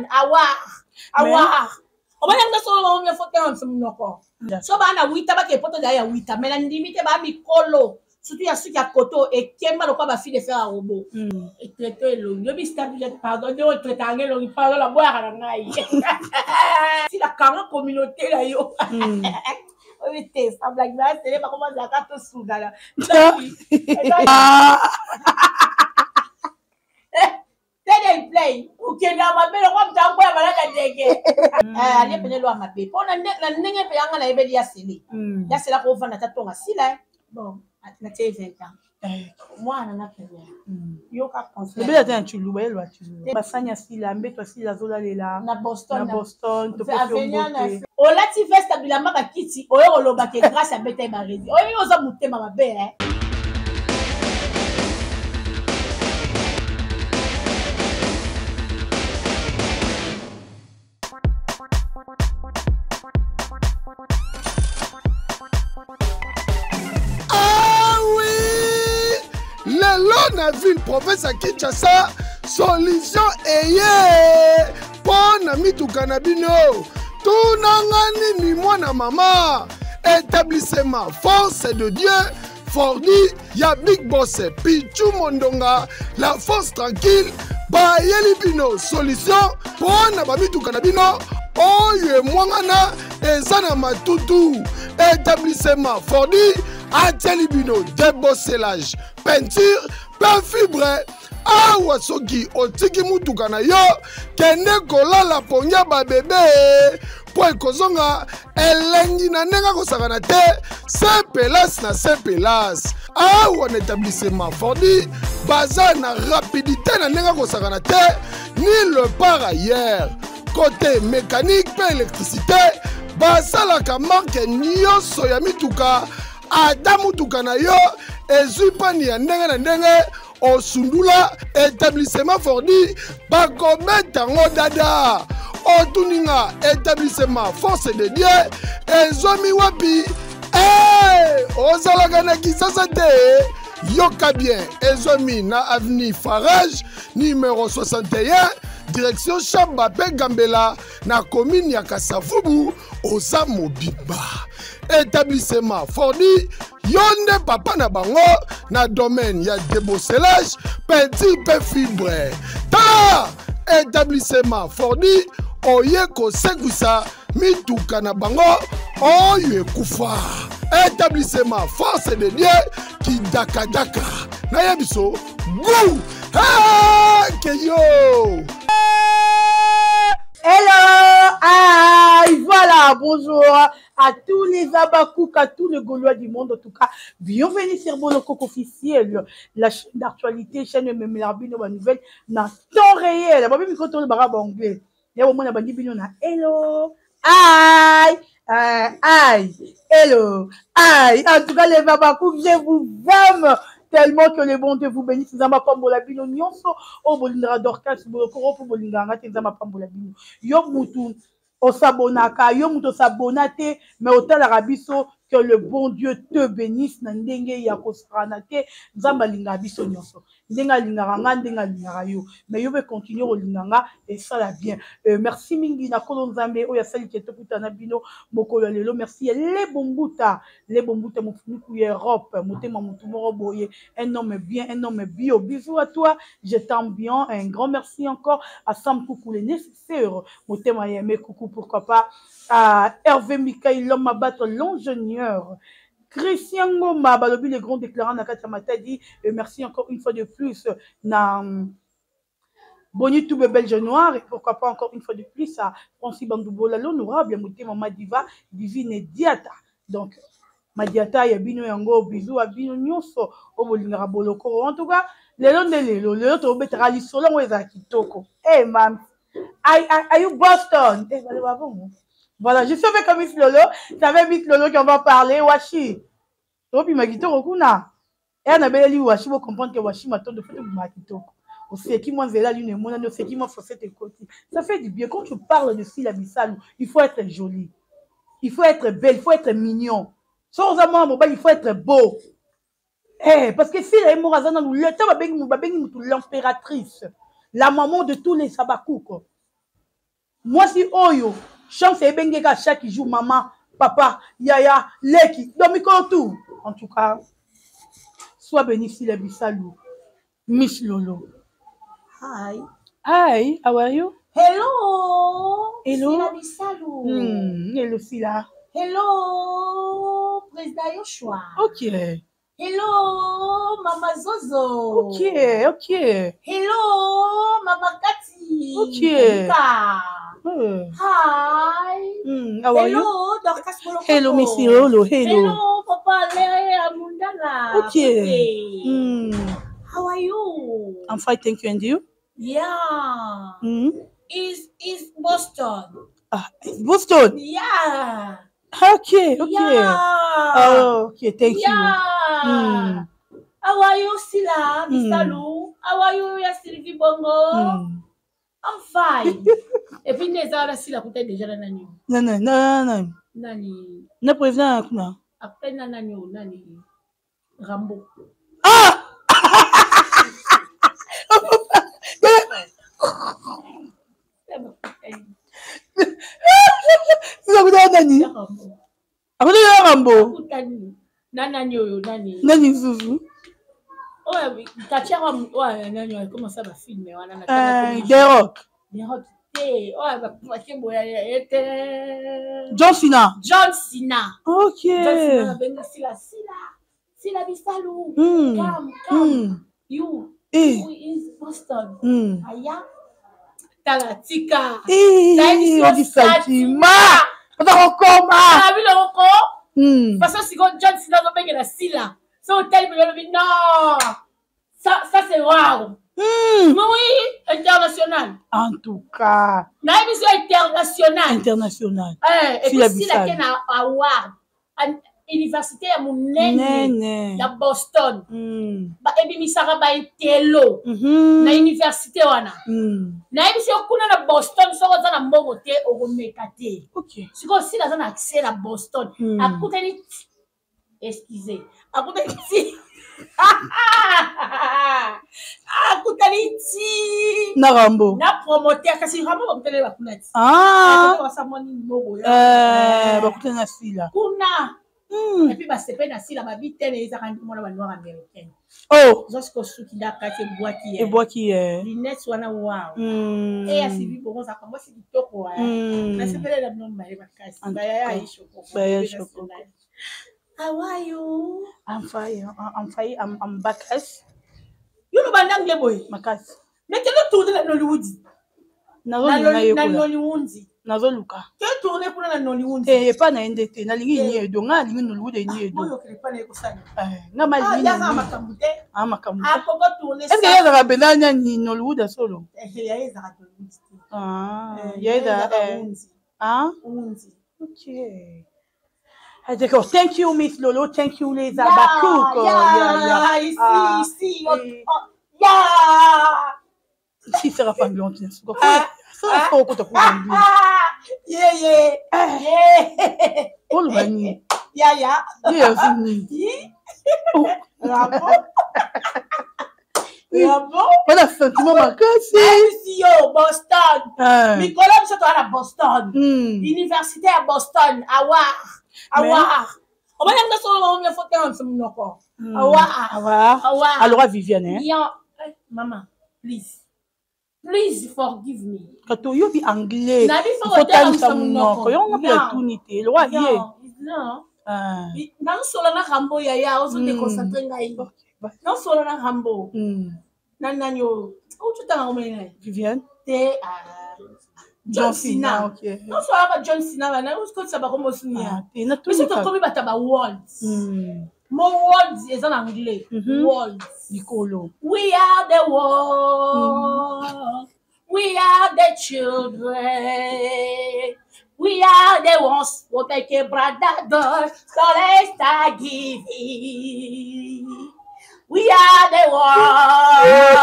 Awar awar omoni yango solo bango mpe foto yango monoko so baa na wita bake poto da ya wita me na ndimi te baa mikolo surtout ya suki ya koto ekemba lokola ba fille de fer ya robo hmm. etraite elongi yobi star pardon nde otraite yango elongi pardon naboyaka na ngai sila kanga communauté na yo hmm. oyo te semblaki basele bakoma zalaka tosungana tele play okenda mabe lokwa moto akoya malada ndenge mm. eh, alie pene lwa mabe mpo na ndenge mpe yanga nayebeli ya sele mm. ya sele akovanda ata tonga sila eh. bon natie 20 ans eh. mwana na première mm. yoka conseil ata na tshiluba ye lwa tshiluba basani ya sila mbeto ya sila azolalela na boston na boston topesi yo mbote olati veste ya bilamba bakiti oyo koloba ke grâce abeta ye baredi oyebi oza motema mabe eh? Ah oui lelo na ville province ya kinshasa solution eye mpo na mituka na bino tunanga nini mwana mama établissement force de dieu fordi ya big boss pichu mondonga la force tranquille bayeli bino solution mpo na bamituka na bino oyo emwangana eza na matutu établissement fordi atieli bino debosselage peinture mpe fibre awa soki otiki mutuka na yo kende kolala pongi ya babebe mpo ekozonga elengi na ndenge akosakana te se pelase na se pelase awa na etablissement fordi baza na rapidité na ndenge akosakana te ni le par ailleurs kote mécanique mpe électricité basalaka marke nyonso ya mituka ata motuka na yo ezwi pani ya ndenge na ndenge osundula etablissement fordi bakobeta yango dada otuni nga etablissement force de dieu ezwami wapi hey, eh, ozalaka na kisasa te yoka bien ezwami na avenue farage numero 61 direction shamba mpe gambela na commune ya kasavubu oza mobimba établissement fordi yo nde papa na bango na domaine ya débosselage peinture mpe fibre tala établissement fordi oye kosekwisa mituka na bango oyo ekufa établissement force de dieu kidakadaka nayebiso gu keyo Hello, aïe, voilà, bonjour à tous les Abakouk, à tous les Gaulois du monde, en tout cas, bienvenue sur Bolokoko officiel, la chaîne d'actualité, chaîne Memelarbino, ma nouvelle, na temps réel. Babi micro tourne bara anglais. Ya bomona bandi bino na hello, aïe, aïe, hello, aïe. En tout cas, les Abakouk, je vous aime tellement que le bon Dieu vous bénisse. Nzambe apambola bino nyonso oyo bolingaka Dorcas Bolokoro mpo bolingaka nga te Nzambe apambola bino. Yo mutu osabonaka yo moto osabona te mais otalaka biso que le bon Dieu te bénisse na ndenge ya kosakana te Nzambe alingaka biso nyonso ndenge alingaka nga ndenge alingaka yo mais yo mpe continue kolinga nga esala bien euh, merci mingi na kolo Nzambe oyo asali ke tokutana bino mokolo ya lelo merci ya lebo mbuta lebo mbuta mofunuku ya Europe motema motu moko boye un homme bien un homme bio bisous à toi je t'aime bien un grand merci encore à Sam Coucou le nécessaire motema ya mes coucou pourquoi pas à Hervé Mikaï l'homme à battre l'ingénieur Christian Ngoma balobi le grand déclarant na kati ya Matadi et merci encore une fois de plus na Boni Toube Belge Noir et pourquoi pas encore une fois de plus à Francis Bandoubola l'honorable motema Madiva Divine Diata donc Madiata ya bino yango bisous à bino nyonso oyo bolingaka bolokoro en tout cas lelo nde lelo lelo tobetaka lisolo yango ezala kitoko hey mam are you Boston eh baloba bongo voilà je suis avec Miss Lolo c'est avec Miss Lolo qu'on va parler washi tobima kitoko kuna ere nabeleli washi bo comprendre que washi matondo faut tobima kitoko oseki mwa nzela lino emonani oseki mwa fosete ekoti ça fait du bien quand tu parles de Sila Bisalu il faut être joli il faut être belle il faut être mignon soki oza mwana mobali il faut être beau eh, parce que Sila ye moko aza nanu leta babengi babengi mutu l'impératrice la maman de tous les abakuko. Mwasi oyo chance ebenge ka chaque jour maman, papa, yaya, leki, donc mikolo tout. En tout cas, sois béni Sila Bisalu, Miss Lolo. Hi. Hi, how are you? Hello. Hello. Sila Bisalu. Hello Sila. Hello, Président Yoshua. Ok. Hello, Mama Zozo. Ok, ok. Hello, Mama Kati. Ok. Luka. Hi. How are Hello, you? Dorcas Bolokoko. Hello, Miss Lolo. Hello. Hello, Papa Lere Amundala. Ok. How are you? I'm fine, thank you. And you? Yeah. Is Boston. Ah, it's Boston. Yeah. Okay, okay. Yeah. Oh, okay, thank you. Yeah. How are you, Sila? Bisalu? How are you, ya Sylvie Bongo? I'm fine. Et puis, Neza, la Sila, peut-être déjà la nani. Non, non, non, non. Nani. Na président, kuna. Après, nani, nani. Rambo. Ah! Sila kuta nani? Akuta ya Rambo. Na nani oyo nani? Nani Zuzu? Oyo katia wa oyo nani oyo comment ça ba film wana na The Rock. The Rock te oyo ba patie boya ete John Cena. John Cena. OK. John Cena benga Sila Sila. Sila Bisalu. Come come. You. Eh. Who is Boston? Aya. Tala tika. Eh, on dit sentiment. Oza kokoma. Ah, biloko ko. Parce que sikoyo John Cena azobengela Sila. So otali mpenza olobi non. Ça, ça c'est wow. Oui, international. En tout cas. Nayebi so international. International. Eh, et puis Sila ke na award. Université ya monene ya Boston. Ba ebimisaka ba etelo na université wana. Nayebi so kuna na Boston soko oza na mbongo te okomeka te. Okay. Sikoyo Sila aza na accès na Boston. Akutani excusez. Akutani ti. Akutani ti. Na Rambo. Na promoteur kasi Rambo bakutani bakuna ti. Ah. Basamoni mbongo ya. Eh, bakutani na Sila. Kuna. Et puis basepe na Sila babitene ezaka ndi mwana ba noir américaine. Oh. Zosko suki da kati ebwaki ye. Ebwaki ye. Lunettes wana wow. Eh ya Sylvie Bongo za kamwa si kitoko wa. Na sepele na bino mibale makasi. Ba ya ya Shokoko. Ba ya Shokoko. How are you? I'm fine. I'm fine. I'm bakas. Yo lo banda anglais boy. Makasi. Mais quel est tourner na Nollywood? Nazoluka. Na Nollywood. Nazoluka. Quel tourner kuna na Nollywood? Eh, epa na ende te. Nalingi ni edo. Nga nalingi Nollywood ni edo. Oyo kele pa na ekosala. Eh, nga malingi. Ah, yaza makambo te. Ah, makambo. Ah, koko tourner. Est-ce que yaza bena ni Nollywood solo? Eh, ya ezaka Nollywood te. Ah, ya eza. Ah? Undi. OK. Ah, d'accord. Thank you, Miss Lolo. Thank you, les Abakouk. Yeah, yeah, ici, ici. Yeah. Si, sera pas blanc, tiens. Ça, ça, Yeah, yeah. Yeah. Oh, le mani. Yeah, yeah. Yeah, c'est Bravo. Bravo. Voilà, sentiment makasi. Si yo, Boston. Nicolas, biso toza na Boston. Université ya Boston, Awar. Awar. Omoni yango solo bango mpe foto yango monoko. Awar. Awar. Awar. Alors Viviane, hein. Yeah. Maman, please. Please forgive me. Kato yobi anglais. Nabi Faut talisa monoko. Yo nga pe tuni te. Loi ye. Non. Nazosola na Rambo yaya, ozo déconcentré ngai. Nazosola na Rambo. Na nani oyo. Oututanga komona nani? Viviane. Te John Cena. Ok. Nazosola ba John Cena bana okotisa bakombo sunia. Biso Biso tokomi bato ya ba worlds. Mo worlds eza na anglais. Worlds. Likolo. We are the world. We are the children. We are the ones who make a brother door. So let's start giving. We are the world.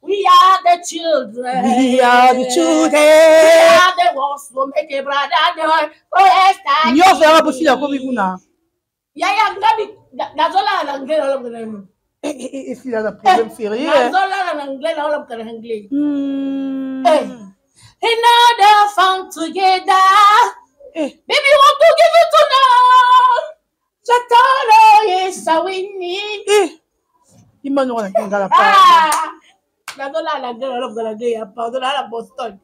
We are the children. We are the children. We are the ones who make a brother door. So let's start Nyonso yanga posila komi kuna. Yaya ngabi nazolala na anglais naolobaka na nini? Esila na problème sérieux. Nazolala na anglais naolobaka na anglais. Another fun together. Eh. Baby, want to give it tonight. Chatolo, yes, I win it. Eh. Imano na kingala pa. Ah! Nazolala nde nalobala nde ya pardon nala Boston.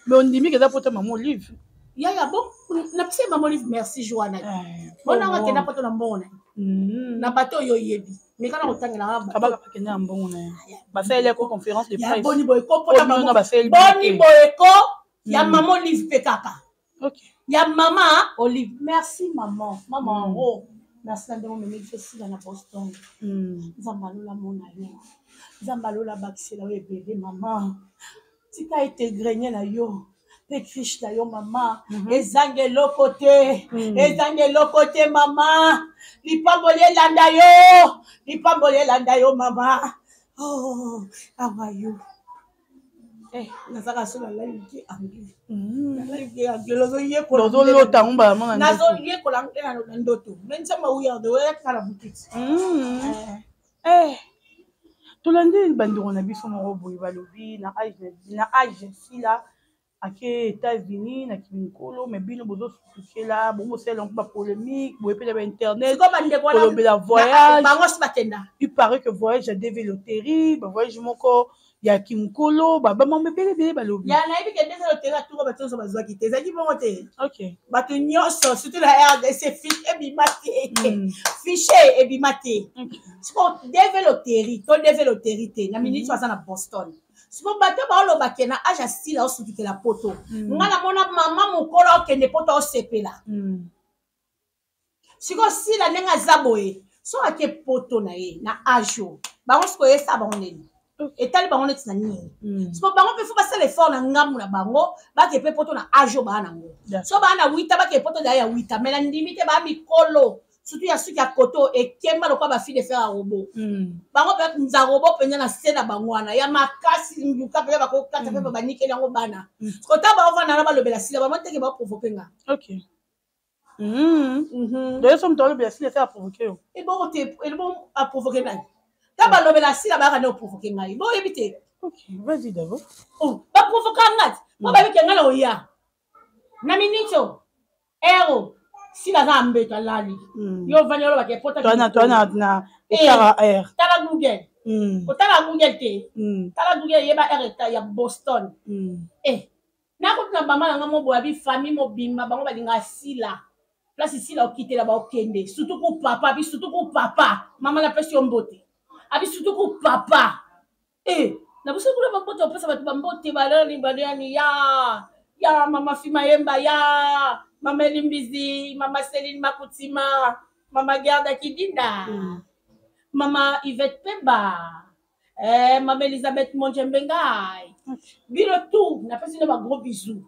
Mais ondimi ke eza pota mama Olive. Yaya bon napesi ye mama Olive merci joana. Bonanga akenda poto na mbongo na ye. Na bato oyo oyebi. Meka na kotangela nga bato. Kabaka bakenda na mbongo na ye. Basaleli yako conférence de Ya presse. boni boye ko Oyo pona bino mama. na basaleli bino Boni te. boye ko ya mama Olive mpe kaka. Ok. Ya mama Olive. Merci maman. Maman oh. Merci na ndenge omemi biso sila na Boston. Nzambe alola mona yo. Nzambe alola bakisela yo ebele mama. Tika ete grenier na yo mpe kriche na yo mama. Ezanga eloko te. Ezanga eloko te mama. Lipamboli elanda yo. Lipamboli elanda yo mama. Oh, how are you? Eh, nazaka so nalali ke anglais. Nalali ke anglais nazoyekola. Ozolota yango mbala mona ndoto. Nazoyekola anglais na ndoto. Mais nzambe awuyaka oyaka na boutique. Eh. Tolandi bandeko na biso moko boye balobi na age na age sila ake États-Unis na kinkolo mais bino bozosutukela bomosala yango ba polémique boye pe na ba internet Sikoyo bandeko wana kolobela voyage. Bango si bakenda. Il paraît que voyage ya DV loterie, ba voyage moko ya kinkolo, ba ba mambe ebele ebele balobi. Ya nayebi ke DV loterie atunga bato nyonso bazwaki te. Ezalaki bongo te. Ok. Bato nyonso surtout na RDC fiche ebima te. Fiche ebima te. Sikoyo DV loterie to DV loterie te na minute aza na Boston. Sikoyo bato baoloba ke na age ya sila osukikela poto. Nga namona mama mokolo akende poto osepela. Sikoyo sila ndenge aza boye so ake poto na ye na age oyo bango sikoyo esala bango nini? Etali bango neti na nini? Sikoyo bango mpe fo basala effort na ngambu na bango bake mpe poto na age oyo baa nango. So baa na 8 bake poto na ya 8 mais na ndimi te baa mikolo surtout ya suki ya koto ekemba lokola ba fille de fer ya robot. Bango mpe nza robot mpenza na se na bango wana ya makasi nduka mpenza bakokata mpe banikeli yango bana. Sikoyo ntango baovanda na balobela sila bango teke baprovoke nga. Ok. D'ailleurs, soki moto alobela sila ese aprovoke yo. Ebongo te, ebongo aprovoke nani? Ntango balobela sila bayaka nde oprovoke ngai. Bo oyebi te. Ok, vas-y d'abord. Oh, baprovoka nga te. Po bayebi ke ngai na oya. Na minute oyo, ero, sila aza na mbeto alali. Yo ovandi olobaka epota Toi na toi na na etara air. Tala Google. Otala Google te. Tala Google yeba air eta ya Boston. Eh, nakuti na mama na nga mo boye abi famille mobimba bango balingaka sila. Place sila okitela ba okende. Surtout ku papa, abi surtout ku papa. Mama na pesi yo mbote. Abi surtout ku papa. Eh, na biso kuna ba mbote opesa bato ba mbote balani balani ya. Ya mama Fima Yemba ya. Mama Elimbizi, mama Céline Makutima, mama Gerda Kidinda. Mama Yvette Pemba. Eh, mama Elisabeth Monjembengai. Bino tout, na pesi ba gros bisous.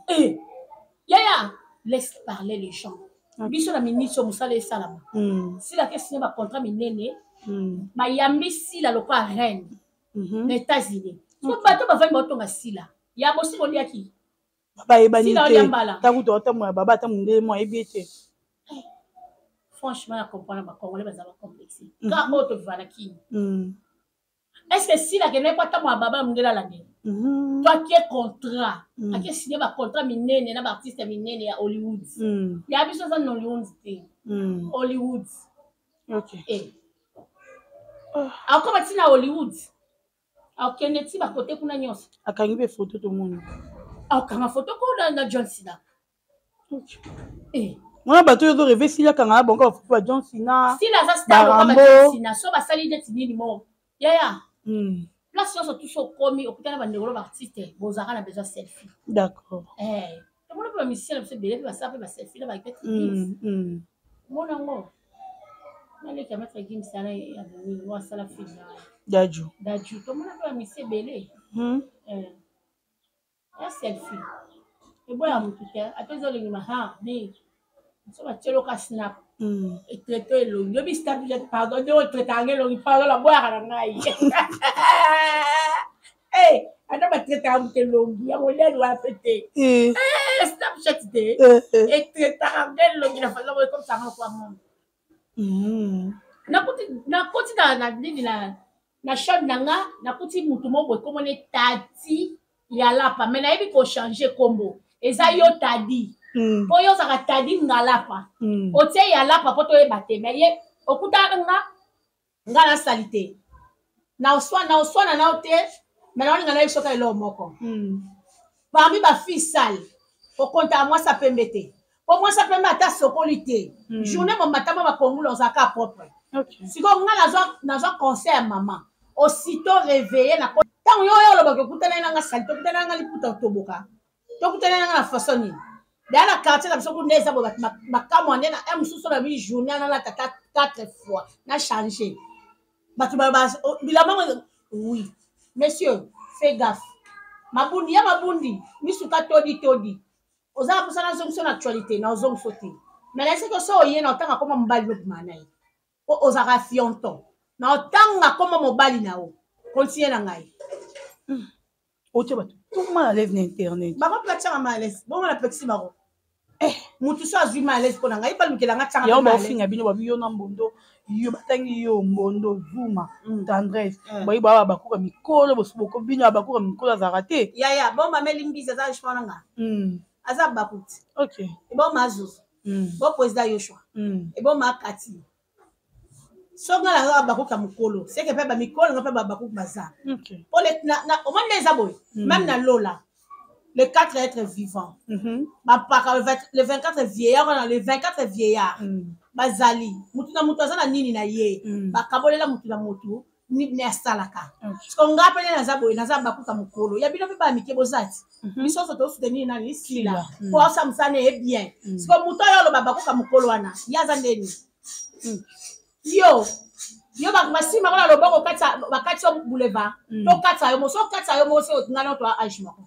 Eh, yaya, laisse parler les gens. Biso na ministre musala esalama. Sila ke signer ba contrat minene. Ba yambi sila lokola reine. Na États-Unis. So bato bavandi batonga sila. Ya bosi boliaki. Baba yebani Sila te. oyambala. Tango to otambola baba ata mundele mo ayebi ete. Franchement, na comprendre ba Congolais baza ba complexe. Ka oyo tovivaka na Kin. Est-ce que sila ke nayebi ata mwa baba mundele alandi? To akie contrat. Akie signer ba contrat minene na ba artiste minene ya Hollywood. Ya biso eza na Hollywood te. Hollywood. Ok. Eh. Akoma ti na Hollywood. Akende ti ba côté kuna nyonso. Akangi be photo to moni. Akanga photo ko na John Cena. Ok. Eh. Mwana bato oyo rêver sila kanga na bango ba photo ba John Cena. Sila za star Ba lokola ba Rambo. John Cena. So basali neti nini mo. Yaya. Place nyonso tout so komi okutana ba ndeko ba artiste bozaka na besoin selfie. D'accord. Eh. Tomona pe ba musicien na biso ebele pe basala pe ba selfie na ba Maître Gims. Mona ngo. Naleki ya Maître Gims ana ya nini wa sala film na. Daju. Daju. Tomona pe ba musicien ebele. Eh. Ya selfie. Eboya mutu te. Ata ezolingi ma ha ni. So ba tieloka snap. Etraite elongi. Yobi Snapchat, pardon, nde oyo traitaka nga elongi, pardon, naboyaka na ngai. Eh, ata batraitaka moto elongi, ya monene wana pe te. Eh, Snapchat te. Etraitaka nga elongi na façon boye, comme ça, nga lokola mondo. Nakoti na nini na chambre na nga, nakuti mutu moko boye, komona Tati. Ya lapa, mais nayebi ko changer kombo. Eza yo Tadi. Po yo ozalaka Tadi Ngalapa. Otie ya lapa po toyeba te, mais ye okutana nga nga nasali te. Na oswana na oswana na yo te, mais naolinga nayebi soki eloko moko. Parmi ba filles sales, okontaka mwasi ya pembe te. Po mwasi ya pembe ata sokoli te. Journée mobimba ata mwa bakongula ozalaka propre. Sikoyo nga nazwa conseil ya mama. Aussitôt réveillé na ntango yo oyo olobaka okutana na nga sali, tokutana na nga liputa otoboka, tokutana na nga na façon nini? Deya na quartier na biso kuna eza boye, bato bakamwa nde na un mosusu na bi journée nalata ata 4 fois na changer. Bato bilamba ngo, oui monsieur, fais gaffe, mabundi ya mabundi misuka todi todi. Oza na mposa nazongiso na actualité, na ozongiso te, mais nayesaki so oye na otanga koma mobali nobima na ye po ozalaka fionton na otanga koma mobali na yo, continue na ngai. Otia bato tout mal à l'aise na internet. Bango mpe batianga mal à l'aise, bongo napekisi bango. Mutu so azwi mal à l'aise mpo na ngai, balukela nga tianga. Yango baofinga bino, babi yo na mbondo, yo batangi yo mbondo zuma tendresse, bayi baa bakuka mikolo bosuboko bino bakuka mikolo azalaka te. Yaya bo mameli mbisi aza choix na nga. Aza bakuti. Ebo mazuzu. Bo président Yoshua. Ebo makati. So nga naza bakuka mokolo, seke mpe bamikolo nga mpe babakuka baza. Po omoni nde eza boye, même na lola les 4 êtres vivants, bapaka le 24 vieillard wana, le 24 vieillard bazali mutu na mutu aza na nini na ye, bakabolela mutu na mutu nini asalaka. Siko nga mpe nde naza boye, naza bakuka mokolo ya bino mpe baya mike bozati. Biso nyonso tosoutenir nani? Sila, po asala mosala na ye bien. Siko moto oyo aloba bakuka mokolo wana, ye aza ndeni? Yo yo basimba ngo na loboko, bakati yo boulevard, to katisa yo moso, okatisa yo moso nga na to age moko.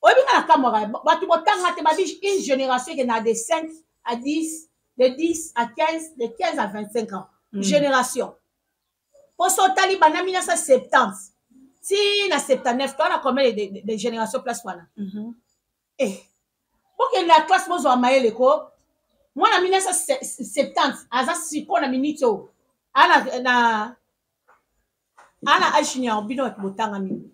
Oyebi nga na kamwaka bato botanga te, babi une génération ekenda de 5 à 10, de 10 à 15, de 15 à 25 ans. Génération po so otali banda 1970 ti na 79, toa na combien de génération place wana? Bokende na classe, bozwa mayele ko. Mwana 1970 aza siko na minute oyo ana na ana age ni bino bato botanga mingi.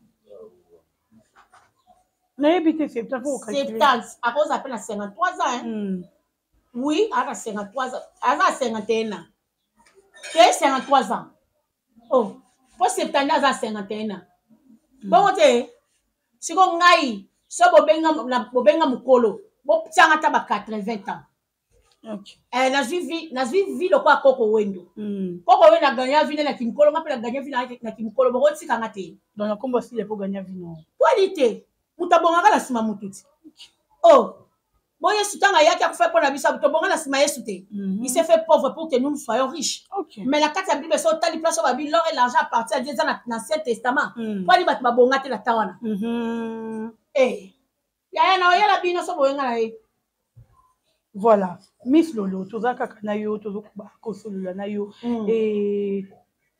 Nayebi te, 70 faut calculer. 70 akoza mpe na 53 ans, hein? Oui, aza na 53 ans, aza na 51 ans te, 53 ans. Oh, po 70 aza na 51 ans. Bongo te siko ngai so bobenga mokolo, botianga ata ba 80 ans. Nazwi vie lokola koko wendo. Koko wendo aganya vie nde na kimokolo, nga mpe naganya vie na kimokolo, bokotikanga te. Donc na kombo asili po ganya vie no. Pwani te, moto abongaka na nsima motu ti. Oh, bo Yesu ntango ayaki akufa mpo na biso, tobonga na nsima Yesu te. Il s'est fait pauvre pour que nous nous soyons riches. Mais na kati ya Bible, so otali place oyo babi l'or et l'argent appartient à Dieu, eza na Ancien Testament. Po ali bato babonga te na ta wana. Yaya na oyela bino so boyenga na ye. Voilà, Miss Lolo, toza kaka na yo, tozokoba kosolola na yo. Et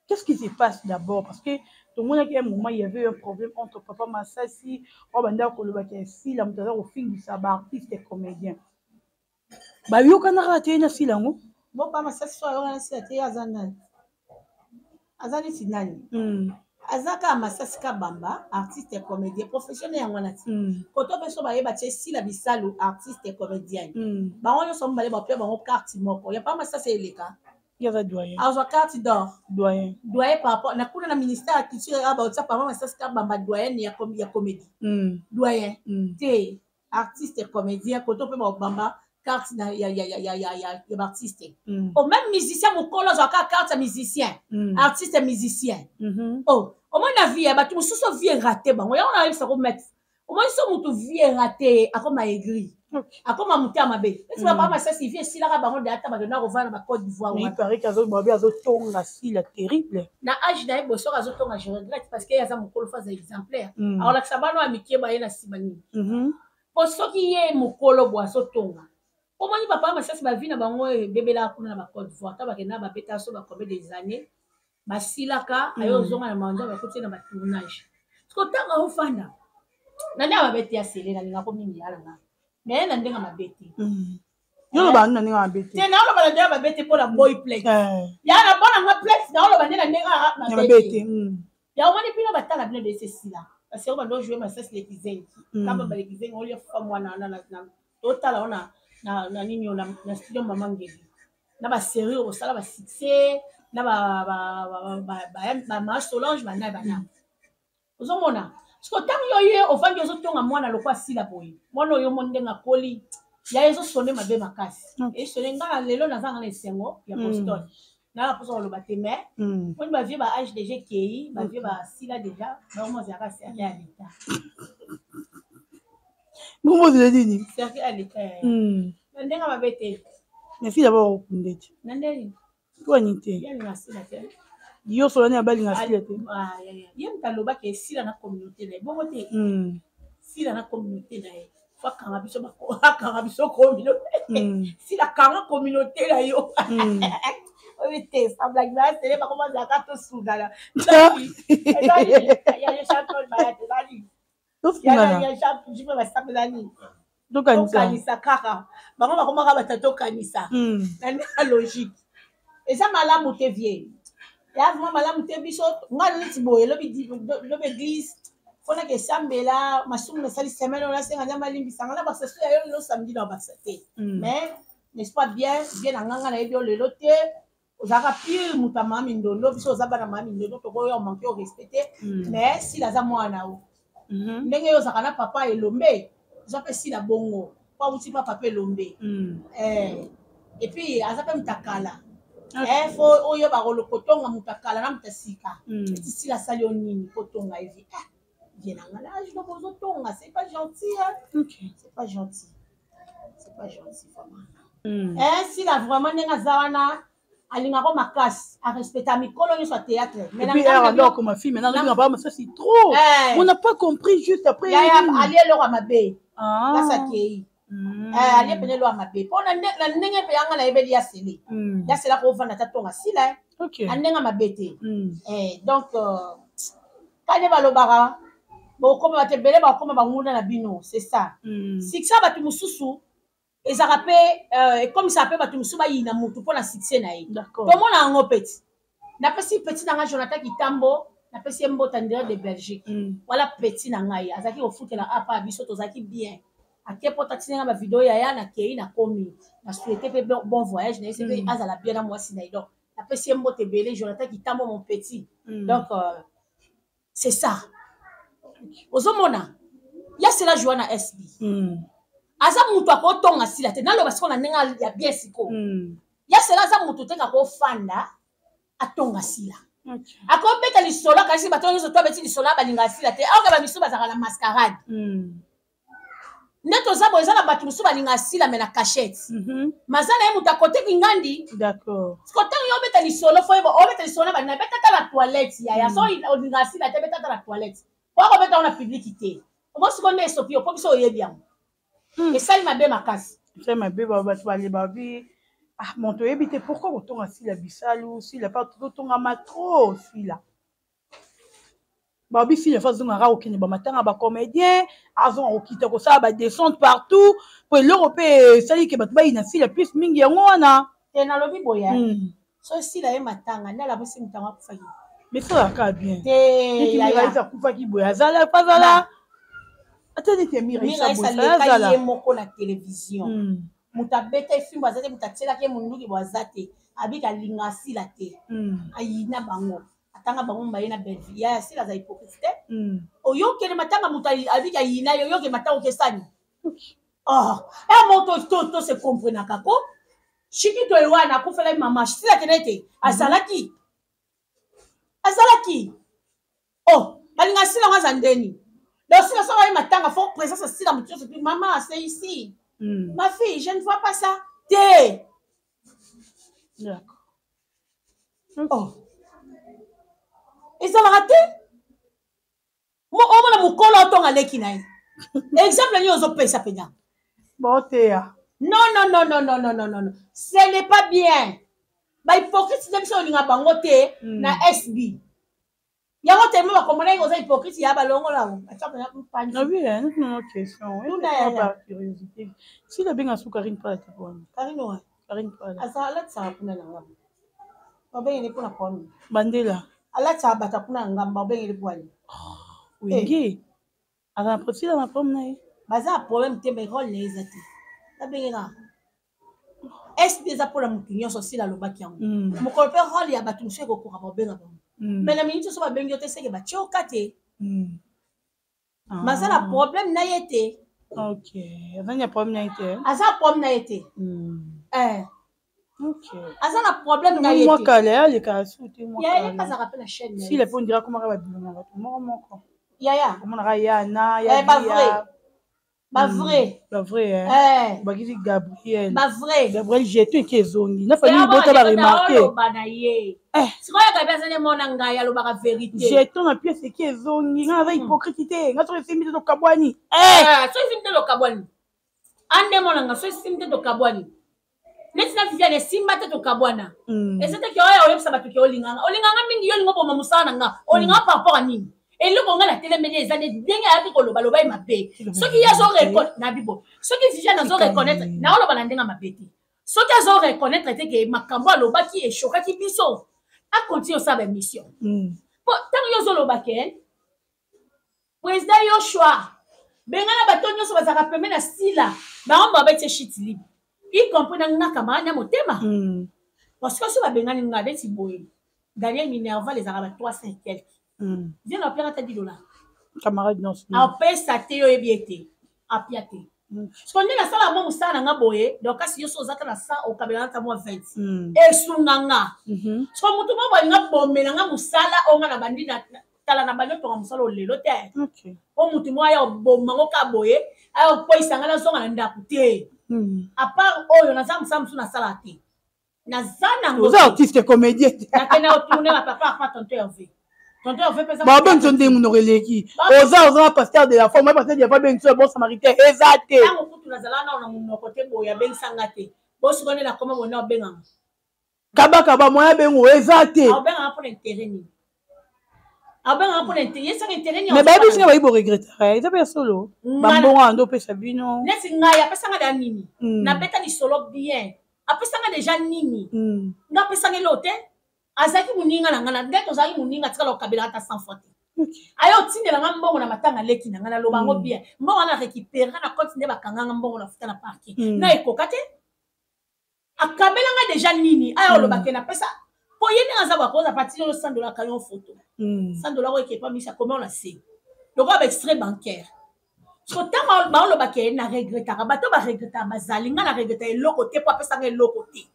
qu'est-ce qui se passe d'abord? Parce que tomonaki un moment, il y avait un problème entre Papa Masasi oyo bandaka kolobaka ya Sila, moto aza kofingisa baartiste comédien, bayokanaka te na Sila yango. Bo Papa Masasi so ayokana Sila te, ye aza nani? Aza neti nani? Aza kaka Masasi Kabamba, artiste comédien professionnel yango wana ti. Koto mpe so bayeba tie Sila Bisalu artiste comédienne, bango nyonso mibale bapia bango carte moko ya Papa Masasi eleka. Ye aza doyen. Azwa carte d'or. Doyen. Doyen par rapport na kuna na ministère ya culture, ya baotia Papa Masasi Kabamba doyen ya comédie. Doyen te, artiste comédien. Koto mpe babamba carte na ya baartiste. O même musicien mokolo azwaka carte ya musicien, artiste musicien. Oh, omoni na vie ya bato mosusu, vie raté bango yango nayebisa ko maître, omoni so motu vie raté akoma aigri, akoma motu ya mabe. Esi bapapa Masasi vie esilaka bango de ata bakenda kovanda na Côte d'Ivoire. Mais il paraît qu'azo azotonga Sila terrible. Na age na ye boye, soki azotonga, je regrette, parce que ye aza mokolo, fo aza exemplaire. Akolakisa bana oyo ya mike baye na nsima nini. Po soki ye mokolo boye azotonga, omoni papa Masasi bavie na bango ebebelaka kuna na baCôte d'Ivoire, ta bakenda babeta so bacombien des années, basilaka, aye ozonga na manza, bakuti ye na batournage. Parce que ntango aofanda na ndenge mabe te, asele nalingako mingi yala nga, mais na ndenge mabe te. Yo loba na ndenge mabe te. Te, naoloba na ndenge mabe te mpona boy plate ya na bona nga plate, naoloba nde na ndenge mabe te. Ya omoni bino batala bino dese esila. Basérie bando jouer masasi lekizengi. Kamba balekizengi olia fa mwana wana totala wana na nini na studio mama Ngeli. Na basérie oyo bosala basuccès na bama Solange bana bana. Ozomona siko ntango yo ye ovandi ozotonga mwana lokwa asila boye, mwana oyo omoni ndenge akoli ya ezosone mabe makasi. Esone nga lelo nazanga na esengo ya Boston, nanga mposa koloba te, mais moni bavieux ba âge déjà ekei, bavieux basila déjà, bango ozalaka cercle ya leta. Bongo nini? Cercle ya leta na ndenge mabe te. Mais fille d'abord okunde te. Na ndenge Twani te. Yalinga asila te. Yo solani abalinga asila te. Ye moto alobaki esila na communauté na ye bongo te. Sila na communauté na ye fo akanga biso, akanga biso communauté. Sila kanga communauté na yo oyo te sablaki basele bakoma zalaka tosungana. Ezali tokanisa kaka bango bakomaka bato, tokanisa na ndenge logique. Eza malamu te, vieux, ya vraiment malamu te. Biso nga neti boye, lobi lobi église mponaka esambela masumu nasali semaine oyo, nasenga Nzambe alimbisanga na bakisa so ya yo lelo samedi na bakisa te. Mais n'est-ce pas bien bien na nganga nayebi yo lelo te, ozalaka pire moto ya mama mindondo. Biso oza bana mama mindondo, tokoyo manque au respect te. Mais sila aza mwana o ndenge yo ozalaka na papa Elombe, oza mpe sila bongo po awuti mpa papa Elombe. Et puis aza mpe moto akala, fo oyo bakotonga moto akala na moto asika. Eti sila asali yo nini po tonga evi? Ah, vieux na nga na âge donc ozotonga, c'est pas gentil, hein? C'est pas gentil, c'est pas gentil vraiment. Sila vraiment ndenge aza wana, alingako makasi, arespecta mikolo nyonso ya théâtre. Mais et puis alors comme film maintenant on va ça, c'est trop. On n'a pas compris juste après. Ali eloko ya mabe place akei, alie pene eloko ya mabe mpo na ndenge mpe yanga nayebeli ya sele, ya sele akovanda ta tonga sila na ndenge mabe te. Donc kande balobaka bokoma bato ebele, bakoma banguna na bino, c'est ça. Succès ya bato mosusu ezalaka mpe ekomisaka mpe bato mosusu bayina motu mpo na succès na ye. Tomona yango peti. Napesi petit na ngai Jonathan Kitambo, napesi ye mbota ndire de Belgique. Wala petit na ngai azalaki kofutela apa ya biso, tozalaki bien. Ake mpo tatinga bavideo yaya, nakei, nakomi na souhaite mpe bon voyage na ye se mpe azala bien na mwasi na ye. Donc napesi ye mbote ebele, Jonathan Kitambo, mon petit. Donc c'est ça, ozomona ya sela joa na SB. Aza moto akotonga sila te. Naloba sikoyo na ndenge ya bien sikoyo. Ya sela aza moto te kakofanda atonga sila. Akobeta lisolo, akanisi bato nyonso to abeti lisolo balingaka sila te. Aoke bamisu bazalaka na mascarade. Nde toza boye, eza na bato mosusu balingaka sila me na cachette. Maza na ye moto akoteki ngandi. Siko ntango yo obeta lisolo, fo yeba obeta lisolo na balinga betata na toilette yaya. So olingaka sila te, betata na toilette po akobeta ngo na public te. Omo siko nde esopi yo mpo biso oyebi yango. Esali mabe makasi. Esali mabe, bato baleba bi ah bon, toyebi te pourquoi kotonga sila bisalu sila pa totongama trop sila. Babi sila fa azongaka kokende bamatanga bacomédien, azonga kokita kosala badescente partout po eloko mpe esali ke bato bayina sila plus mingi yango wana. Te, nalobi boye, so sila ye matanga nde alabisi moto yango akufaki. Mais esalaka bien. Te. Miraisa akufaki boye, azala azala ata neti Miraisa aleka ye moko na télévision. Moto abeta efimbo aza te, moto atielaki ye monduki bo aza te. Abika alinga asila te, ayina bango, atanga bango mbaye na Bellevue. Ya asila aza hypocrite te. Oyokende matanga, moto abiki ayina yo, oyoke matanga okesani. Oh, e moto to se comprenaka ko shikito ye wana akufelaki mama sila kende te, azalaki azalaki. Oh, balinga sila ngo aza ndeni. Donc sila soki aye matanga, fo présence asila moto nyonso. Mama, c'est ici. Ma fille, je ne vois pas ça te. Oh, ezalaka te. Omona mokolo otonga leki na ye, exemple nini ozopesa mpenza? Boteya. Non, non, non, non, non, non, non, non, ce n'est pas bien. Bahypocrite nde biso olinga bango te. Na SB yango tellement bakomona oza hypocrite ya balongola. Question par curiosité, si nabenga su Karine Pala te pona? Karine wa? Karine Pala. Alatisaka kuna na ngambo, babengeli mpona poni. Bandela. Alatisaka bato kuna na ngambo, babengeli pwani. Wenge aza na Sila na problème na ye. Baza na problème te, mais rôle na ye eza te. Nabengeka sb eza mpona motu nyonso. Sila alobaki yango. Mokolo mpe rôle ya bato mosusu ekokoka, baobenga bango. Mais na miniti nyonso babengi yo te, seke batie oka te. Baza na problème na ye te. Ok, aza na problème na ye te. Aza na problème na ye te. Aza na problème na ye. Mwa kala alekaka su te. Yaya azalaka mpe na chaîne. Sila mpe ondira akomaka babilo na bato moko moko. Yaya. Omonaka ya na ya. Bavrai, bavrai. Bavrai bakisi Gabriel. Bavrai. Gabriel jeto eke ezongi na famille bota baremarke. Oloba na ye sikoyo, Gabi aza nde mona ngai, alobaka vérité. Jeton na pièce eke ezongi, ngai naza hypocrite te, ngai soki esimbi te tokabwani. Soki esimbi te tokabwani, ande mona nga, soki esimbi te tokabwani. Neti na Viviane, esimba te, tokabwana. Eza te ke oyo oyebisa bato ke olinganga, olinganga mingi, yo olinga oboma mosala na nga, olinganga par rapport a nini? Eloko nga natelemeli eza nde ndenge ayaki koloba, loba ye mabe. Soki ye azo reconnaître na bibo, soki Viviane azo reconnaître, naoloba na ndenge mabe te, soki azo reconnaître te ke makambo alobaki eshokaki biso, akontinue osala baémission. Po ntango yo ozoloba ke président Yoshua bengana bato nyonso bazalaka pembe na Sila, bango babetie shit libre, y compris na nga camarade na motema, parce que so babengani nga neti boye, Daniel Minerval ezalaka ba 300 et quelque, vient na opiaka ata 10 $. Camarade nyonso. Apesa te, yo oyebi ete apia te. Siko nde nasala mwa mosala na nga boye, donc kasi yo so oza ta na 100, okabela na ta mwa 20, esunga nga. Siko motu moko balinga bomela nga mosala oyo nga na bandi tala na bandi otonga mosala olelo te. O motu moko aya obomango ka boye, aya okweyisa nga, nazonga na ndako te. À part oyo naza mosala mosusu nasala te, naza nango. Oza artiste comédien. Nakende otourne bapapa apa tonton Hervé, tonton Hervé mpe. Babengi so ndenge monoko eleki, oza na pasteur de la foi, moi pasteur de la foi, bengi so bon samaritain eza te. Ntango kutu nazala nao na monoko te boye, abengisanga te. Bosiko nde nakoma boye, na obenganga. Kabakaba moya bengo eza te. Obenganga mpona intérêt nini? Abenganga mpona intérêt, yesaka intérêt nini? Mais bayebi singa bayi boregrettaka, eza mpe ya solo, bambongo wana nde opesa bino. Neti ngai, apesanga da nini? Nabeta lisolo bien, apesanga deja nini? Nga apesanga eloko te. Azalaki moninga na ngai, nde tozalaki moninga, atikala kokabelaka ata 100 fois te. Aye otindela nga mbongo na matanga leki na ngai, naloba yango bien. Mbongo wana récupéra na compte nde bakanganga mbongo na futa na parquet na ekoka te. Akabela nga deja nini? Aya olobake napesa po ye ndenge aza bakoza parti oyo 100 $ akangi photo, 100 $ oyo ekepa misa koma na se lokola baextrait bancaire. So ntango baolobaka ye na regretaka, bato baregretaka bazali, nga na regreta eloko te, po apesanga eloko te.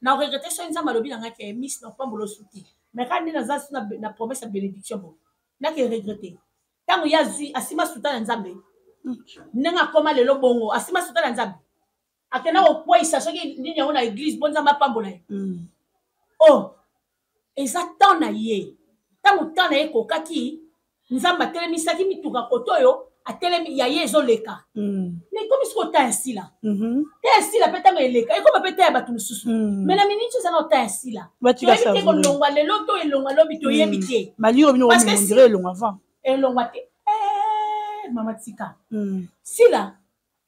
Na regrete soki Nzambe alobi na ngai ke miss na opambola osu te, mais kaka nde naza su na promesse ya bénédiction, bo nake regrete ntango ye azwi asima suta na Nzambe ndenge akoma lelo bongo, asima suta na Nzambe, akenda kokweyisa soki nini yango na église mpo Nzambe apambola ye. Oh, eza temps na ye. Ntango temps na ye ekokaki, Nzambe atelemisaki mituka kote oyo atelemi ya ye ezoleka. Mais ekomi sikoyo temps ya Sila. Temps ya Sila mpe ntango eleka, ekoma mpe temps ya bato mosusu. Mais na miniti eza na temps ya Sila, toyebi te kolongwa lelo to elongwa lobi, toyebi te. Maliro bino ondire elongwa avant. Elongwa te. Mama tika Sila,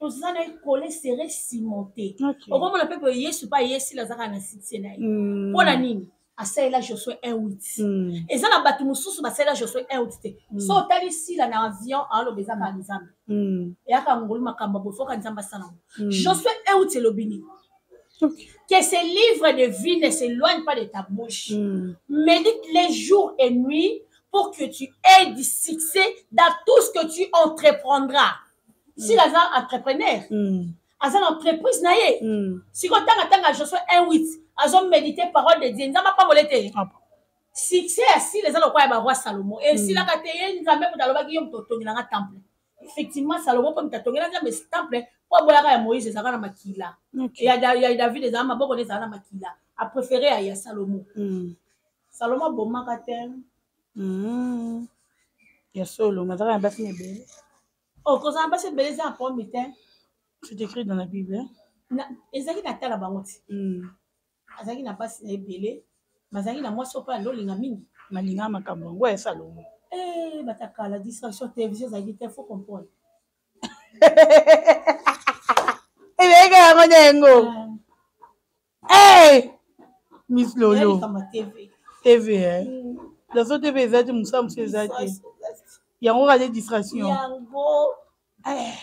toza na ekole serré cimenté. Okomona mpe boye Yesu mpe aye, Sila azaka na succès na ye. Mpo na nini asalela Josue 1 8? Eza na bato mosusu basalela Josue 1 8 te. So otali Sila na avion, aoloba eza kaka Nzambe, eyaka ngolu, makambo boye foka Nzambe asala yango. Josue 1 8 elobi nini? Que ce livre de vie ne s'éloigne pas de ta bouche. Médite-les jour et nuit pour que tu aies du succès dans tout ce que tu entreprendras. S'il aza entrepreneur, aza na entreprise na ye. Sikoyo ntanga ntanga Josue 1 8, azomédite parole de Dieu, Nzambe apambola te. Succès ya Sila eza lokola ya baroi Salomo, esilaka te. Ye Nzambe moto alobaki: "Yo moto otongelanga temple." Effectivement, Salomo mpo moto atongela Nzambe temple, mpo aboyaka ya Moïse, ezalaka na makila, ya David ezala maboko nde ezala na makila, apréféré ya Salomo. Salomo abomaka te. Ya solo, mazalaka na basi ebele. Oh, kozala basi ebele eza na problème te. C'est écrit dans la Bible. Ezalaki na tala bango ti. Azalaki na basi na ebele, bazalaki na mwasi oyo mpe alolinga mingi. Nalinga makambo yango ya Salomo. Batakala distraction, télévision ezalaki te, faut comprendre. Ezalaki yango na yango. Miss Lolo. TV. TV, eh? Nazo TV eza te, mosala mosusu eza te. Yango kaka nde distraction. Yango. Eh.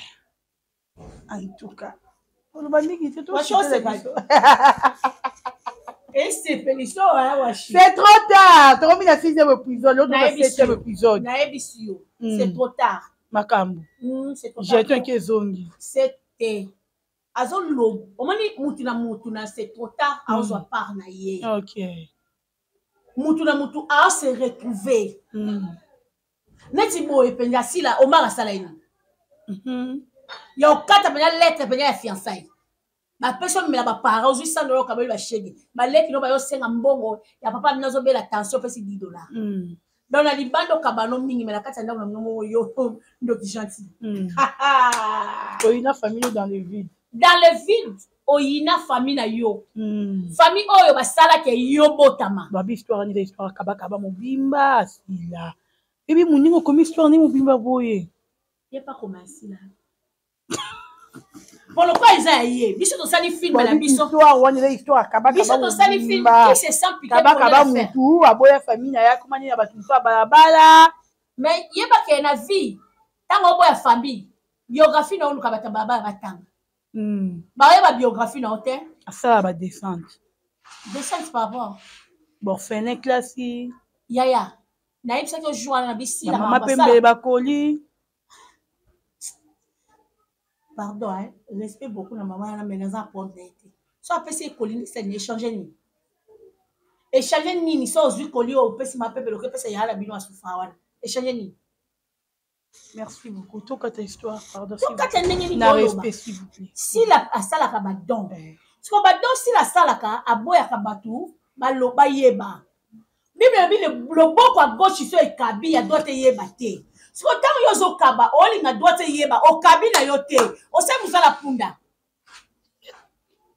En tout cas. Oloba mingi te to. Esepeliso washi. C'est trop tard. Tokomi na sixième épisode, l'autre na septième épisode. Nayebisi yo. C'est trop tard. Makambo. C'est trop tard. Jeton ke ezongi. C'était azoloba omoni mutu na mutu na c'est trop tard azwa part na ye. Ok. Mutu na mutu a se retrouver. Neti boye mpenza asila Omar asala ye nini? Ya okata mpenza lettre mpenza ya fiançailles. Bapesi omemela baparent, ozwi 100 dollars okabeli bashege. Baleki no bayosenga mbongo ya papa bino azobela tension, opesi 10 dollars. Donc na libanda okabano mingi, mais na kati ya ndako na bino moko yo ndoki gentil. Oyina famille dans le vide. Dans le vide, oyina famille na yo. Famille oyo basalaka yo botama. Babi histoire ni histoire kaba kaba mobimba asila. Ebi moninga okomi histoire ni mobimba boye. Ye pa koma asila. Bon, lokwa eza ya ye. Biso tosali film na biso. Histoire wana eza histoire kaba kaba. Biso tosali film qui se sent piqué kaba kaba mutu aboya famille na ye akoma nini na bato mosusu ya balabala. Mais yeba ke na vie ntango oboya famille, biographie na oluka bato ya balabala batanga. Bayeba biographie na yo te. Asala ba descente. Descente par rapport. Borphelin classe. Yaya, nayebisaki yo jour wana na bisila. Mama pembe bakoli. Pardon, hein? Respect beaucoup na maman na mais naza prendre na été. So apesi ekoli ni sani échanger nini? Échanger nini so ozwi koli oyo opesi ma pepe loke pesa ya la bino asufa wana. Échanger nini? Merci beaucoup. Tokata histoire, pardon. Tokata ndenge nini Na respect s'il vous plaît. Sila asalaka ba don. Siko ba don sila asalaka aboyaka bato baloba yeba. Bible elobi loboko ya gauche so ekabi ya droite eyeba te. Siko ntango yo ozokaba olinga droite eyeba okabi na yo te. Osali mosala punda.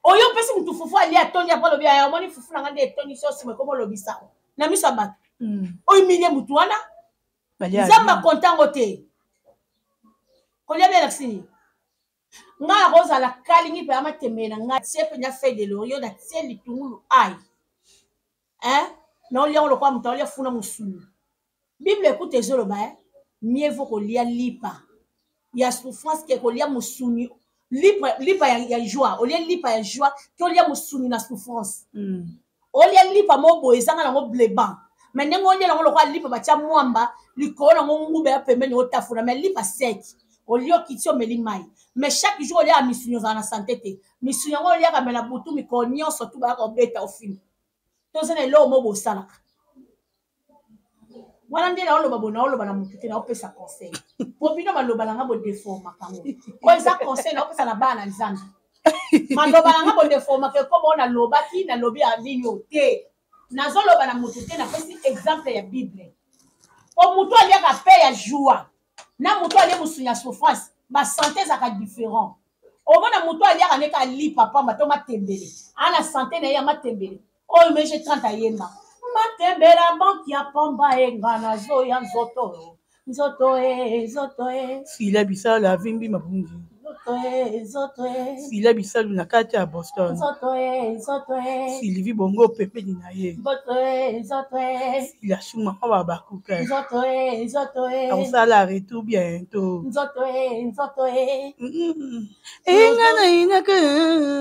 Oyo opesi mutu fufu alia atondi apo alobi aya omoni fufu na nga nde etondi so nsima ekoma olobisa na miso ya bato. Ohumilie mutu wana. Nzambe akontango te. Kolia bela sini. Nga nakozala kalingi mpe amatembe na nga tie mpenza feuille de laurier na tie litungulu ai. Hein? Na olia lokola moto aolia funa mosuni. Bible écoute ezoloba hein? Mieux vaut kolia lipa ya souffrance ke kolia mosuni lipa, lipa ya joie. Olia lipa ya joie ke olia mosuni na souffrance. Olia lipa mo boye ezanga nango bleban. Mais ndenge olia nango lokola lipa batia mwamba likolo nango ngube ya pembeni otafuna mais lipa sec. Olia okiti omeli mai. Mais chaque jour olia misuni ozala na santé te. Misuni yango oliaka me na butu mikolo nyonso tu bayaka obeta ofini. Toza na eloko moko bosalaka. Wana nde naoloba bo naoloba na motu te naopesa conseil. Po bino maloba na nga bodeformaka yango. Oyo eza conseil naopesa na bana na Nzambe. Maloba na nga bodeformaka ekoma oyo nalobaki nalobi ya nini oyo te. Nazoloba na motu te napesi exemple ya Bible. Po motu aliaka pe ya joie na motu alie mosuni ya souffrance ba santé ezalaka différent. Omona motu aliaka neka alipa pamba to matembele. Ana santé na ye ya matembele. Oyo meje 30 ayemba. Matembele ya banque ya pamba enga nazoya nzoto. Nzoto e, nzoto e. Sila bisala avimbi mabungi. Nzoto e, nzoto e. Sila bisalu na kati ya Boston. Nzoto e, nzoto e. Sylvie Bongo pembeni na ye. Nzoto e, nzoto e. Sila Shuma mwa bakuka. Nzoto e, nzoto e. Akosala retour bientôt. Nzoto e, nzoto e. Inga na inaka.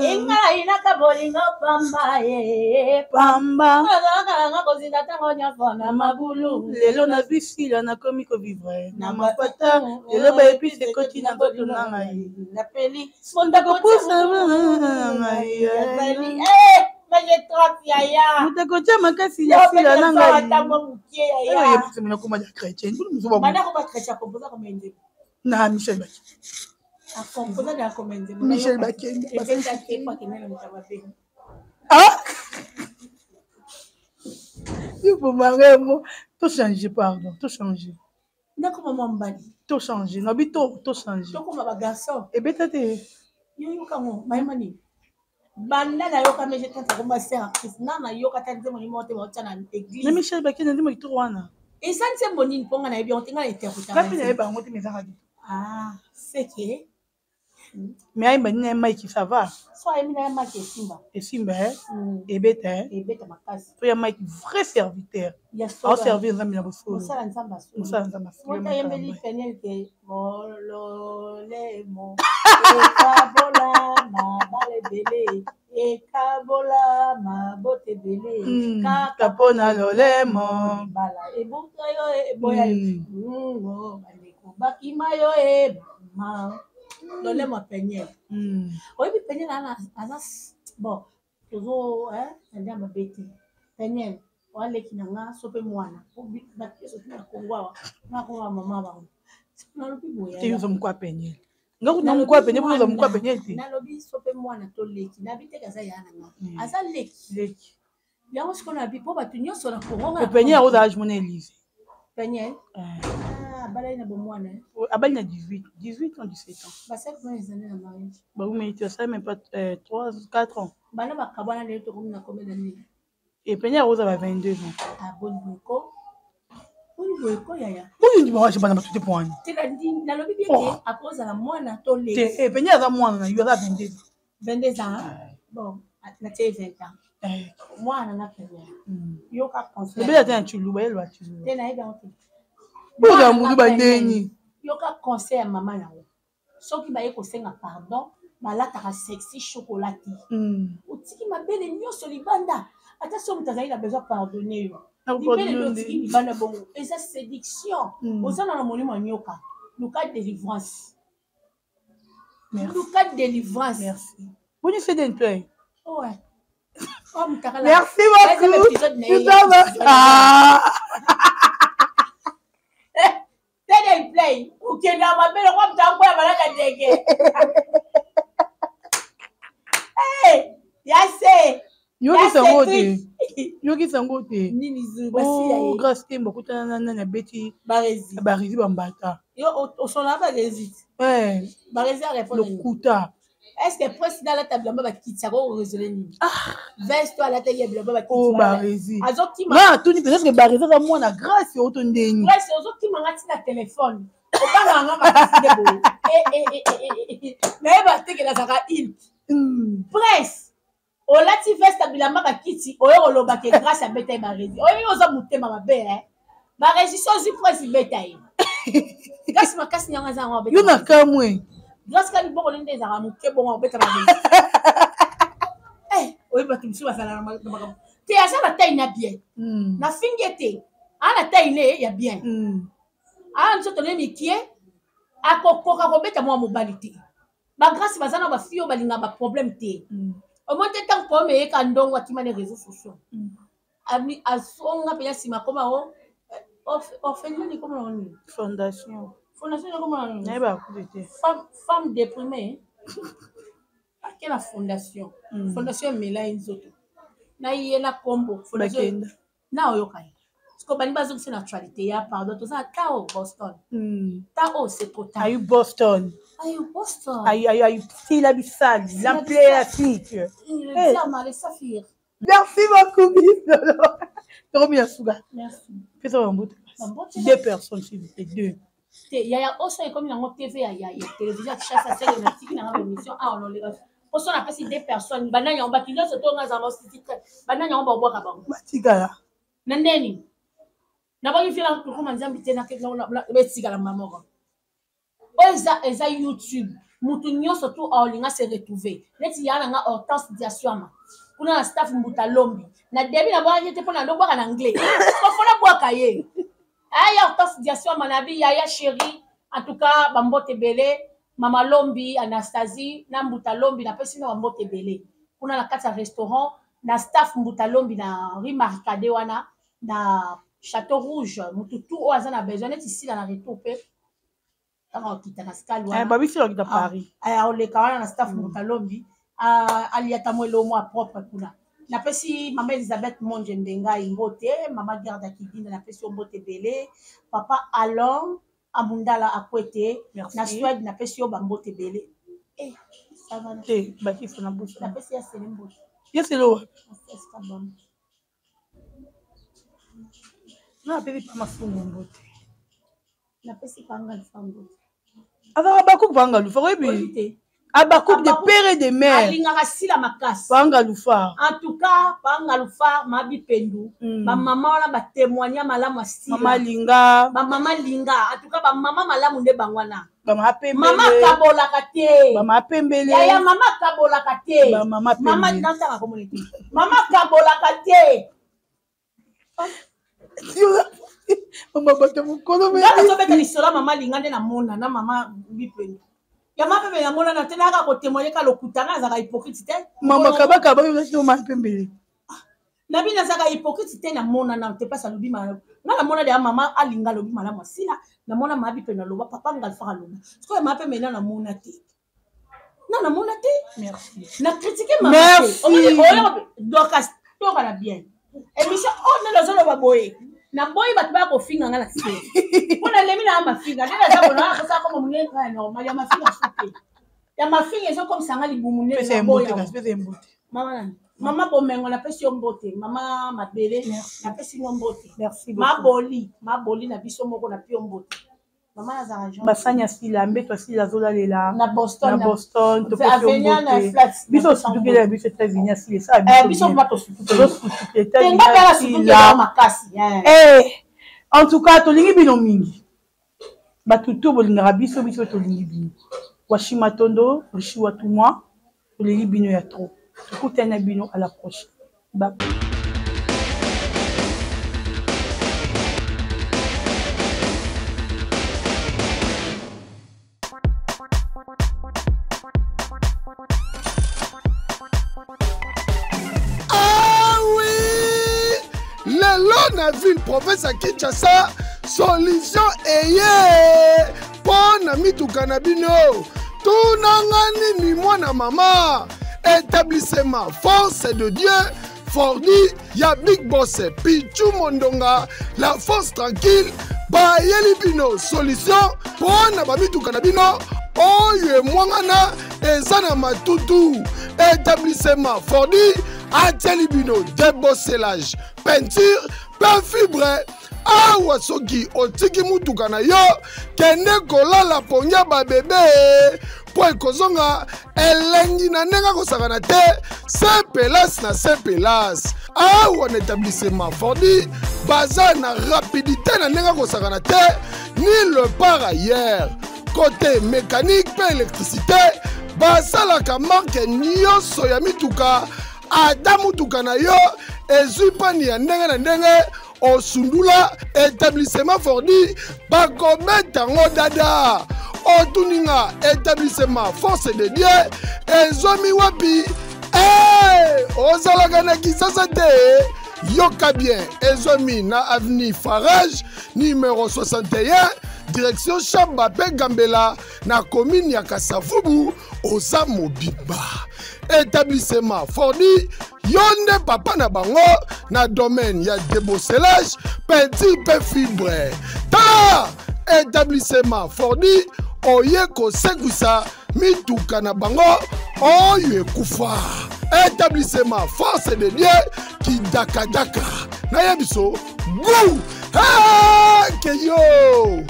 Inga na inaka bolingo pamba e. Pamba. Nga kozinda tango nyonso na mabulu. Lelo nazwi sila nakomi kovivre na mapata. Lelo ba épices ekoti na nzoto na ngai. Napeli. Mondako pusa na ngai. Napeli. Eh, mais j'ai trop yaya. Moto akotia makasi ya sila na ngai. Tango mokie yaya. Oyo yebisa mina koma ya chrétien. Bino mosusu ba- Banda koma chrétien, composa koma nzembo. Na Michel Bakenda. A composa na koma nzembo. Michel Bakenda. Ebeta te po akende na moto ya mabe. Ah! Yo bomanga yango. To changer, pardon, to changer. Ndako mama mbali. To changer, nabi to changer. Tokoma ba garçon. Ebeta te. Yo yoka ngo, mayema nini? Banda na yoka mais je tente koma sœur actrice. Na na yoka ta nzembo ni mote ba tia na église. Na Michel Bakenda nzembo kitoko wana. Eza nzembo nini mpo nga nayebi yango te, nga na interpréter Nga mpe nayeba yango te, mais ezaka kitoko. Ah, c'est que Mais ayemba nini na Mike, ça va. So ayembi na Mike, esimba. Esimba, eh? Ebeta, eh? Ebeta makasi. Po ya Mike, vrai serviteur. Ya solo. Aoservir Nzambe na bosolo. Mosala Nzambe asolo. Mosala Nzambe asolo. Moto ayembeli Peniel ke mololemo ekabola mabala ebele, ekabola mabota ebele, kaka mpona lolemo. Bala ebuka yo, eboya yo, bandeko bakima yo, e mama, lolemo ya Peniel. Oyebi Peniel aza bon, tozo nde mabe te. Peniel waleki na nga, so mpe mwana bato nyonso na Kongo awa, nakoma mama bango. Nalobi boye. Te, yoza moko ya Peniel, nga kuna moko ya Peniel, mpo yoza moko ya Peniel te. Nalobi so mpe mwana to leki, nabi teke aza ya na nga, aza leki. Leki. Yango sikoyo nabi mpo bato nyonso na Kongo. Peniel akozala age mona Elise. Peniel abalali na bomwana. Abali na 18, 18 ans, 17 ans. Basali combien des années na mariage? Baumeli te, basali même pas 3, 4 ans. Bana bakabwana, lelo tokomi na combien d'années? E Peniel akozala ba 22 ans. Ah, boni boyeko, boni boyeko, yaya. Oyo ndima waje bana bato te, po wani. Te, nalobi bien ke akozala mwana to leki. Te, Peniel aza mwana na yo, aza 22 ans. 22 ans, bon, natie 20 ans. Mwana na Peniel, yoka conseil. Ebele ata na Tshiluba, yeloba Tshiluba. Te, nayebi yango te. Ozala Moluba ndeni. Yoka conseil ya mama na yo: soki baye kosenga pardon, balataka sexy chocolat te. Otiki mabele nyonso libanda. Ata so moto azali na besoin pardonne yo, libele nde otiki libanda bongo, eza séduction. Oza na molimo ya nyoka. Luka délivrance, luka délivrance. Merci. Boni cdn play. Ouais. Merci beaucoup. Ah. Tede play, okenda mabele kwa moto akoya balaka ndenge ya se. Yokisa yango te, yokisa yango te. Nini? Oh, Grâce Tembo akutana na nani? Abeti Barezi. Barezi bambata. Yo osola Barezi. Barezi arépondre. Lokuta. Est ce que président alata bilamba bakiti, ako raisonne nini? Veste to alata ye bilamba bakiti. Oh, Barezi. Azokima. Nga atuni peut-être que Barezi aza mwana Grâce oto ndeni. Presse, ozokima nga ntina telefone, obangaka nga makasi nde boye. Nayeba te ke nazalaka ilk. Presse, olati veste ya bilamba bakiti, oyo koloba ke Grâce abeta ye Barezi. Oyebi oza motema mabe. Barezi so ozwi presse, beta ye Grâce makasi yango aza yango. Yo na kamwe. Grâce ka liboko nde ezalaka moke bongo, obeta Barezi. Oyebi bato mosusu bazalaka na makambo te. Aza na taille na bien, nafingi ye te, aa na taille ne ya bien, aa nzoto ne mikie, akokoka kobeta mwa mobali te. Bagrâce baza na bafille oyo balingaka baproblème te. Omoi te, ntango problème eyeka, ndongo akima na réseau sociaux, azonga mpenza nsima, akoma o orphelinat, ekoma na nini? Fondation. Fondation ekoma na nini? Nayebaka kutu te. Femme déprimée ake na fondation. Fondation emela ye nzoto na ye na kombo fondation na oyoka ye. Siko balingi bazongisa na actualité ya pardon. Toza na ta o Boston, ta o c'est trop tard. Ayu Boston. Ayu Boston. Ayu, ayu, ayu, Sila Bisali l'impléatique. Le diamant, le saphir. Merci beaucoup, Bisolo. Tokomi na suka. Merci. Pesa bambote. Deux personnes, s'il vous plaît, deux. Te, yaya, oso ekomi nango TV ya télévision ya Kinshasa, sele natiki nanga émission awa, noleka poso. Napesi deux personnes. Banani yango? Bato nyonso to nga azala basiti, banani yango babwaka bango? Batikala. Na ndeni nabaki fila kokoma Nzambe te, betikala mba moko. Oyo eza YouTube, mutu nyonso tu aolinga se retrouver neti ya na nga Hortense Diasuama kuna na staff Mbuta Lombi. Na début nabwakaki ye te mpo na ndobwaka na anglais, kofo nabwaka ye aya Hortense Diasuama na bi yaya chéri. En tout cas, bambote ebele. Mama Lombi Anastasie na Mbuta Lombi, napesi no bambote ebele kuna na kati ya restaurant na staff Mbuta Lombi na rue Maricade wana na Château Rouge. Mutu tu oyo aza na besoin neti sila na retour mpe ntango akita na scale wana. Babisi bakita Paris. Oleka wana na staff Mbuta Lombi, aliata mo eloko mwa propre kuna. Napesi mama Elizabeth Monje Ndengai mbote, mama Gerda Kidinda, napesi yo mbote ebele. Papa Alon Amundala Akwete na Swede, napesi yo bambote ebele. Te, bakisa na busa. Napesi ya sele mbote. Ya sele wapi? Nga napesi pa Masungu mbote. Napesi panga Lufa mbote. Azalaka bakuku, panga Lufa, oyebi. Abakouk de père et de mère. Alingaka sila makasi. Panga Lufar. En tout cas, Panga Lufar, Mabi Pendu, ba mama wana ba témoigner malamu ya sila. Mama Linga. Ba mama Linga, en tout cas ba mama malamu nde bango wana. Mama Pembele. Mama kabolaka te. Mama Pembele. Yaya mama kabolaka te. Ba mama Pembele. Mama natanga komona te. Mama kabolaka te. Mama bato mokolo. Nga nazobeta lisolo ya mama Linga nde namona na mama Bipendu. Ya mama Pembele namona na te nayaka kotémoigner ka lokuta, nga nazalaka hypocrite te. Mama kabaka ba yo mama Pembele. Na bino nazalaka hypocrite te, namona na te mpasi alobi malamu. Nga namona deya mama alinga alobi malamu asila, namona mama Bipendu aloba, papa Ngalfaka aloba. Sikoyo mama Pembele na namona te. Na namona te. Merci. Na critiquer mama te. Merci. Omoni oyo Dorcas toka na bien. Émission oyo nde nazoloba boye. Naboyi bato baya kofinga nga na se. Mpo nalemi na ya mafinga. Nde naza bona akosala koma monene ya normal ya mafinga so te. Ya mafinga ezokomisa nga libumu nde Pesa naboya. mbote, kasi pesa mbote. Mama nani? Mama Bomengo napesi yo mbote. Mama Mabele napesi yo mbote. Merci beaucoup. Maboli, maboli na biso moko na pio mbote. Mama nazalaka gentil. Basani ya sila, mbeto ya sila azolalela na Boston, na Boston, topesi yo Avenir na mbote. Flats. Biso Napesa osutukela mbote. ya biso États-Unis ya sila esala Eh, biso bien. mpa tosutukela. Tozosutukela Te nga mpe États-Unis ya nasutukela sila. makasi. Eh. Eh, en tout cas tolingi bino mingi, bato to bolingaka biso, biso tolingi bino. Washima Tondo Rishi Watumwa, tolingi bino ya trop. Tokutani na bino à la prochaine. Bye. Ah oui, lelo na ville province ya Kinshasa, solution eye mpo na mituka na bino. Tunanga nini mwana mama? Établissement Force de Dieu Fordi ya Big Boss Pichu Mondonga, la force tranquille, bayeli bino solution mpo na bamituka na bino oyo emwangana eza na matutu. Établissement Fordi atieli bino débosselage, peinture mpe fibre. Awa soki otiki mutuka na yo, kende kolala pongia babebe mpo ekozonga elengi na ndenge akosakana te. Se pelas na se pelas. Awa na établissement Fordi baza na rapidité na ndenge akosakana te, ni le par ailleurs. Côté mécanique mpe électricité, basalaka marke nyonso ya mituka. Ata mutuka na yo ezwi pani ya ndenge na ndenge, osundula, établissement Fordi bakobeta yango dada. Otuninga établissement Force de Dieu ezwami wapi? Eh, ozalaka na Kisasa te? Yoka bien, ezwami na avenue Farage numéro 61, direction Chamba mpe Gambela na commune ya Kasavubu. Oza mobimba. Établissement Fordi, yo nde papa na bango na domaine ya débosselage, peinture mpe fibre. Tala établissement Fordi oye kosekwisa mituka na bango oyo ekufa. Établissement Force de Dieu kidakadaka nayebi so gu keyo.